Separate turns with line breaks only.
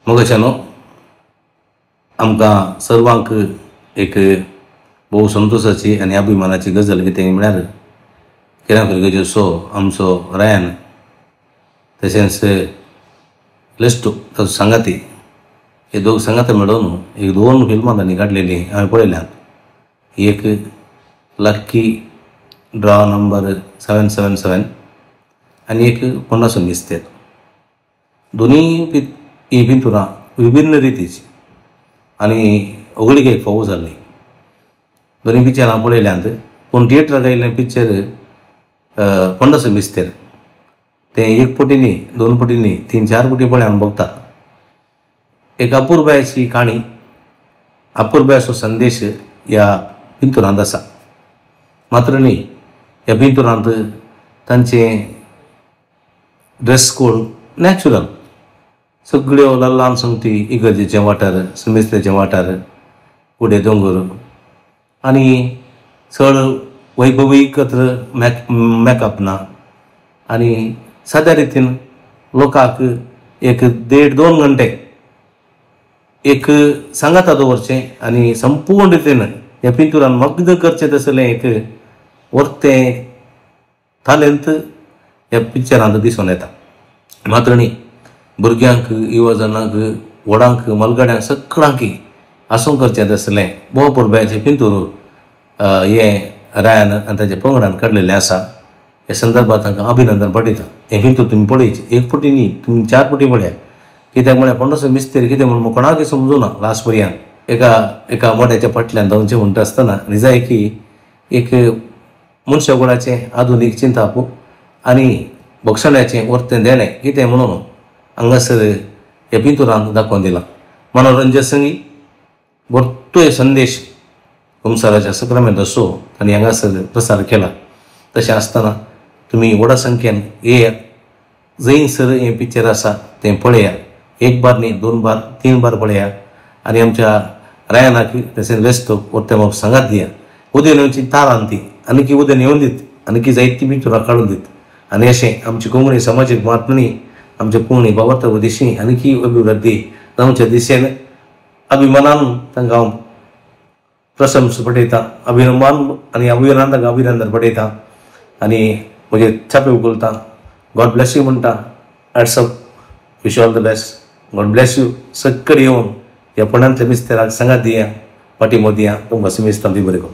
मोगाच्यानो आमकां सर्वांक एक भोव संतोशाची आनी अभिमानाची गजाल कितें म्हळ्यार किरां फिरगेजो आमचो रायन तशेंच लेस्टो ताचो सांगाती हे दोग सांगाती मेळोवन एक दोन फिल्मां तांणी काडलेलीं हांवें पळयल्यांत. एक लक्की ड्रॉ नंबर 777 आनी एक 50 मिस्तेर. दोनूय ही पिंतुरां विभिन्न रितीची आनी होगळिकेक फावो जाल्ली. दोनूय पिक्चरां पळयल्यांत पूण थिएटराक आयिल्लें पिक्चर 50 मिस्तेर तें एक पटी न्ही, दोन पटी न्ही, 3-4 पटी पळय आमी बघतात. एक अपुरबायेची काणी, अपुरबायेचो संदेश ह्या पिंतुरांत आसा. मात्र न्ही, ह्या पिंतुरांत तांचें ड्रेस कोड नॅचरल, सगळ्यो ल्हान सोमती इगर्जेचे वाठार, सुमिस्त्याचे वाठार, कुडे दोंगर आनी चड वैभवीकत्र मेकअप ना आनी साद्या रितीन लोकांक एक 1.5-2 घंटे एक सांगाता दवरचें आनी संपूर्ण रितीन ह्या पिंतुरान मग्ध करचें तसलें एक वर्तें तालेंत ह्या पिक्चरांत दिसून येता. मात्र न्ही, भुरग्यांक, युवजनांक, व्हडांक, मलगड्यांक सगळ्यांक आसूंक करचें तसलें भोव पुरबायेचें पिंतूर हें रायन आनी ताच्या पंगडान काडलेलें आसा. ह्या संदर्भात तांकां अभिनंदन पडयता. हें पिंतूर तुमी पळयचें, एक पटी न्ही, तुमी 4 पटी पळयात. कित्याक म्हळ्यार 50 मिस्तेर कितें म्हणून कोणाकय समजुना लास्ट पर्यंत एका एका मोट्याच्या फाटल्यान धांवचें म्हणटा आसतना निजायकी एक मनशाकुळाचें आधुनीक चिंताप आनी भक्षणाचें वर्तें देणें कितें म्हणून हांगासर ह्या पिंतुरान दाखोवन दिलां. मनोरंजन संगी भरतोय संदेश संवसाराच्या सक्रामेंत असो तांणी हांगासर प्रसार केला. तशें आसतना तुमी व्हडा संख्येन येयात, जंयसर हें पिक्चर आसा तें पळयात, एक बार न्ही, 2 बार 3 बार पळयात आनी आमच्या रायनाक तशेंच लेस्तोक वर्तें सांगात दिया. उद्या येवची तारान ती आनी उद्या येवन दीत आनी जायती पिक्चरां काडून दीत आनी अशें आमची कोंकणी समाजीक मात न्ही, आमच्या कोंकणी बाबत दिशेन आनी अभिवृद्धी जावच्या दिशेन अभिमानान तांकां हांव प्रशंसा पठयता, अभिमान आनी अभिमानान तांकां अभिनंदन पठयता आनी म्हजे छापे उखलता. गॉड ब्लेस you म्हणटा. Hats off, wish all the best, God bless you. सगळे येवन ह्या पणांतल्या मिस्तेराक सांगात दिया, पाठिंबो दिया. तुमकां सुमेस्तां ती बरें करूं.